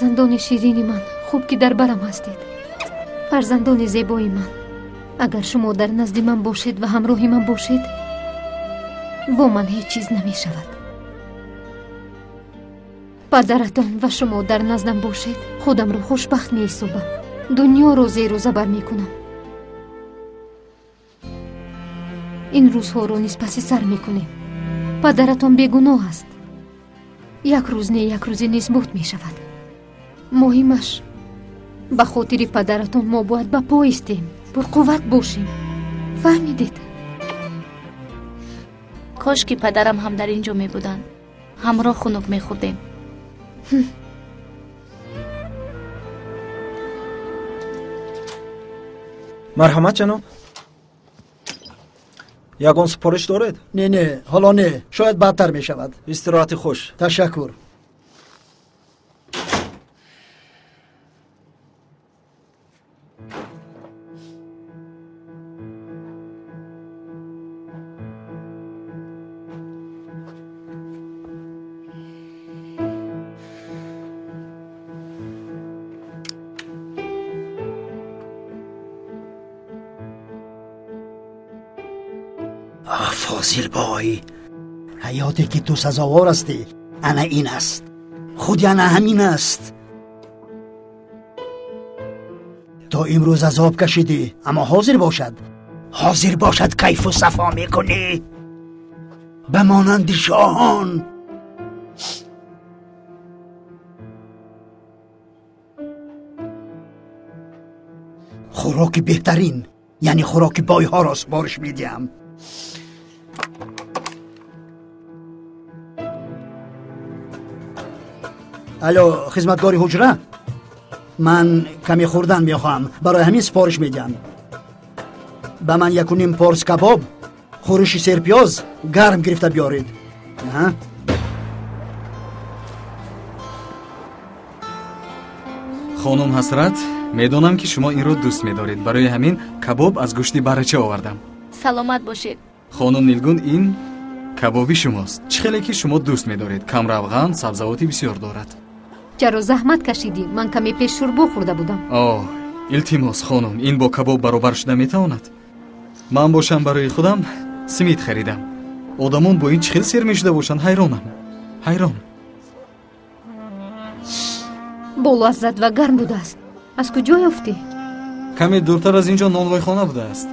Фарзандони ширини ман, хуб ки дар барам ҳастед. Фарзандони зебои ман, агар шумо дар назди ман бошед ва ҳамроҳи ман бошед, бо ман ҳеҷ чиз намешавад. Падаратон ва шумо дар наздам бошед, худамро хушбахт меҳисобам. Дунёро зеру забар мекунам. Ин рӯзҳоро низ паси сар мекунем. Падаратон бегуноҳ аст. Як рӯз не, як рӯзе низ буд мешавад. Муҳимаш, ба хотири падаратон мо бояд ба по истем, пурқувват бошем. Фаҳмидед? Кош ки падарам ҳам дар ин ҷо мебуданд. Ҳамроҳ хунук мехӯрдем. Марҳамат, ҷаноб. Ягон супориш доред? Не, не, ҳоло не. Шояд баъдтар мешавад. Истироҳати хуш. Ташаккур. Фозилбой, ҳаёте ки ту сазовор ҳастӣ, ана ин аст. Худи ана ҳамин аст. То имрӯз азоб кашидӣ, аммо ҳозир бошад. Ҳозир бошад, кайфу сафо мекунӣ. Ба монанди шоҳон. Хӯроки беҳтарин, яъне хӯроки бойҳоро супориш медиҳам. Алло, хизматгори ҳуҷра? Ман каме хӯрдан мехоҳам, барои ҳамин супориш медиҳам. Ба ман 1.5 порс кабоб, хӯриши серпиёз гарм гирифта биёред. Хонум Ҳасрат, медонам ки шумо инро дӯст медоред. Барои ҳамин кабоб аз гӯшти барача овардам. Саломат бошед. Хонум Нилгун, ин кабоби шумост. Чӣ хеле ки шумо дӯст медоред. Кам равған, сабзавоти бисёр дорад. Чаро заҳмат кашидӣ? Ман каме пеш шӯрбо хӯрда будам. Оҳ, илтимос хонум, ин бо кабоб баробар шуда метавонад? Ман бошам барои худам симит харидам. Одамон бо ин чӣ хел сер мешуда бошанд, ҳайронам. Ҳайрон. Бо лаззат ва гарм будааст. Аз куҷо ёфтӣ? Каме дуртар аз ин ҷо нонвойхона будааст.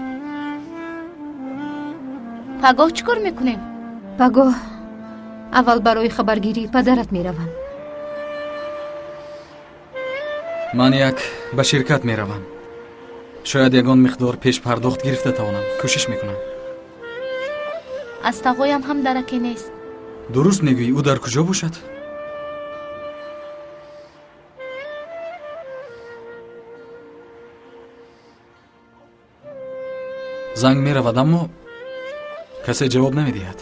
Пагоҳ чӣ кор мекунем? Пагоҳ аввал барои хабаргирии падарат меравам. Ман як ба ширкат меравам. Шояд ягон миқдор пешпардохт гирифта тавонам. Кӯшиш мекунам. Аз тағоям ҳам дараке нест. Дуруст мегӯӣ, ӯ дар куҷо бошад? Занг меравад, аммо касе ҷавоб намедиҳад.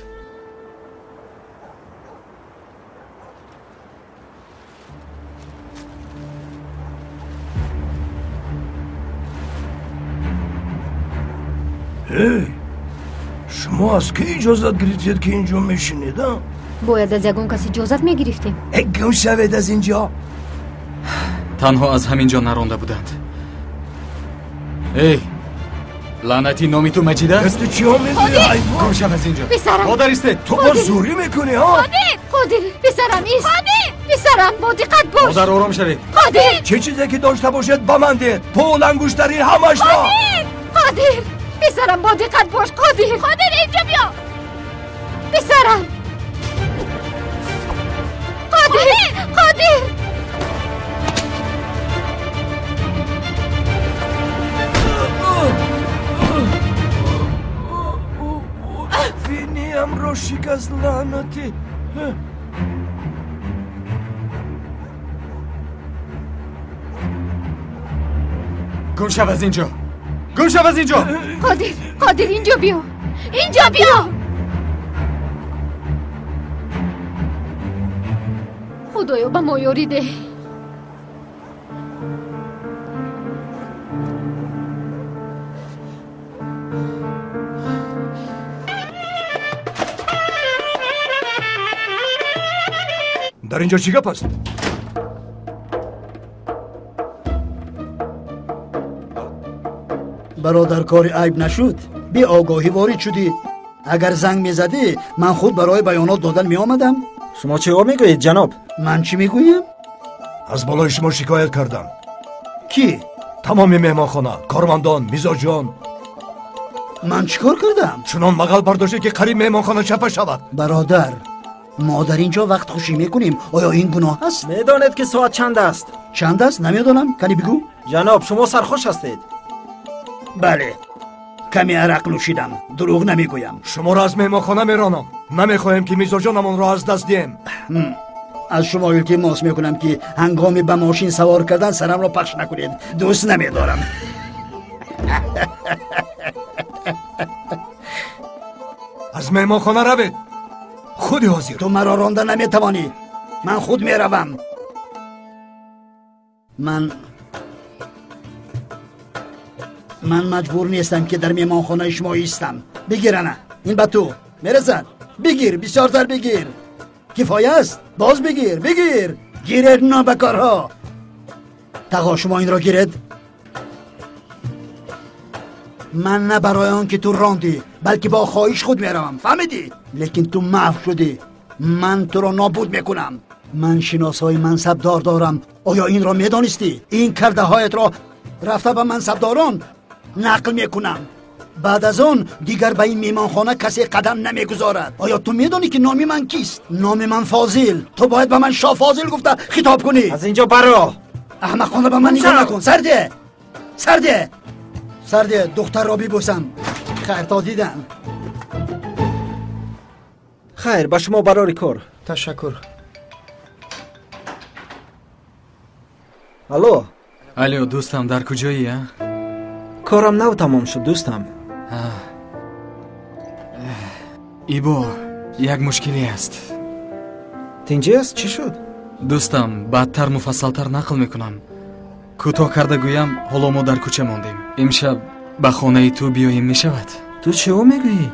Эй, шумо аз ки иҷозат гирифтед ки инҷо мешинед, а? Бояд аз ягон кас иҷозат мегирифтем. Гум шавед аз инҷо. Танҳо аз ҳамин ҷо наронда буданд. Эй, лаънатӣ, номи ту Маҷид аст? Ту чиҳо мегӯӣ, ҳайвон? Гум шав аз инҷо. Писарам. Модар истед. Ту бо зӯрӣ мекунӣ, ҳа? Қодир, Қодир, писарам ист. Қодир, писарам, бо диққат бош. Модар, ором шавед. Қодир. Чӣ чизе ки дошта бошед ба ман диҳед. Пул, ангуштарин, ҳамашро. Қодир, Қодир, писарам, бо диққат бош. Қодир, Қодир, инҷо биё. Писарам. Қодир, Қодир. Биниамро шикаст, лаънатӣ. Гум шав аз инҷо. Гум шав аз инҷо. Қодир, Қодир, инҷо биё. Инҷо биё. Худоё, ба мо ёрӣ деҳ. Дар инҷо чӣ гап аст? Бародар, кори айб нашуд. Беогоҳӣ ворид шудӣ. Агар занг мезадӣ, ман худ барои баёнот додан меомадам. Шумо чӣ мегӯед, ҷаноб? Ман чӣ мегӯям? Аз болои шумо шикоят кардам. Кӣ? Тамоми меҳмонхона, кормандон, мизоҷон. Ман чӣ кор кардам? Чунон мағал бардоштед, ки қариб меҳмонхона чапа шавад. Бародар, мо дар ин ҷо вақт хушӣ мекунем. Оё ин гуноҳ аст? Медонед, ки соат чанд аст? Чанд аст? Намедонам. Кани бигӯ. Ҷаноб, шумо сархуш ҳастед. Бале, каме арақ нӯшидам. Дурӯғ намегӯям. Шуморо аз меҳмонхона меронам. Намехоҳем, ки мизоҷонамонро аз даст диҳем. Аз шумо илтимос мекунам, ки ҳангоми ба мошин савор кардан сарамро пахш накунед. Дӯст намедорам. Аз меҳмонхона равед. Худи ҳозир. Ту маро ронда наметавонӣ. Ман худ меравам. Ман маҷбур нестам, ки дар меҳмонхонаи шумо истам. Бигир, ана ин ба ту мерасад. Бигир, бисёртар бигир. Кифоя аст? Боз бигир, бигир. Гиред нобакорҳо. Тағо, шумо инро гиред. Ман на барои он ки ту рондӣ, балки бо хоҳиш худ меравам. Фаҳмидӣ? Лекин ту маҳв шудӣ. Ман туро нобуд мекунам. Ман шиносҳои мансабдор дорам. Оё инро медонистӣ? Ин кардаҳоятро рафта ба мансабдорон нақл мекунам. Баъд аз он дигар ба ин меҳмонхона касе қадам намегузорад. Оё ту медонӣ, ки номи ман кист? Номи ман Фозил. Ту бояд ба ман Шоҳ Фозил гуфта хитоб кунӣ. Аз ин ҷо баро. Аҳмақона ба ман нигоҳ накун. Сарде, сарде, сарде, духтарро бибӯсам. Хайр, то дидан. Хайр, ба шумо барори кор. Ташаккур. Алло. Алло, дӯстам, дар куҷоӣ, а? Корам нав тамом шуд, дӯстам. Ибо, як мушкиле аст. Тинҷӣ аст? Чӣ шуд? Дӯстам, баъдтар муфассалтар нақл мекунам. Кӯтоҳ карда гӯям, ҳоло мо дар кӯча мондем. Имшаб ба хонаи ту биёем мешавад? Ту чӣ мегӯӣ?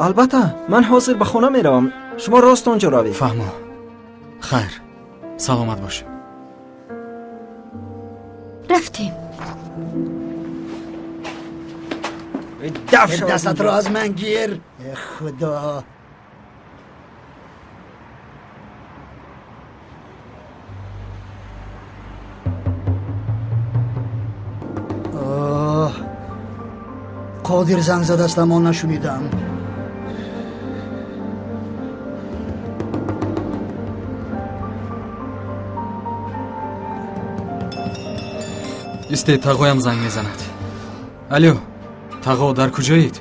Албатта, ман ҳозир ба хона меравам. Шумо рост он ҷо равед. Фаҳмо. Хайр, саломат бош. Рафтем. Дастатро аз ман гир. Худо. Қодир занг задааст, аммо нашунидам. Истед, тағоям занг мезанад. Алло, тағо, дар куҷоед?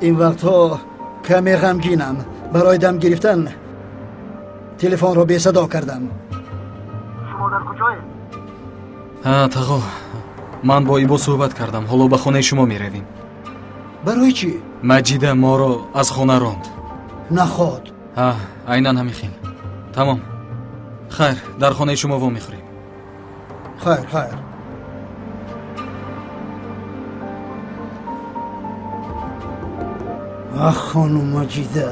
Ин вақтҳо каме ғамгинам. Барои дам гирифтан телефонро бесадо кардам. Шумо дар куҷоед? Ҳа, тағо, ман бо Ибо суҳбат кардам. Ҳоло ба хонаи шумо меравем. Барои чӣ? Маҷида моро аз хона ронд. Наход. Ҳа, айнан ҳамин хел. Тамом. Хайр, дар хонаи шумо вомехӯрем. Хайр, хайр. Ах, хонум Маҷида.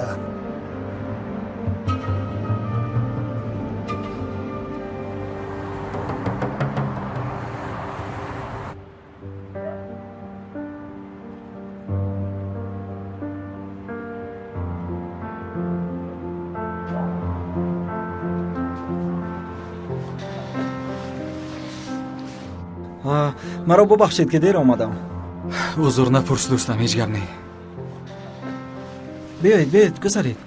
Маро бубахшед, ки дер омадам. Узр напурс, дӯстам, ҳеҷ гап не. Биёед, биёед, гузаред.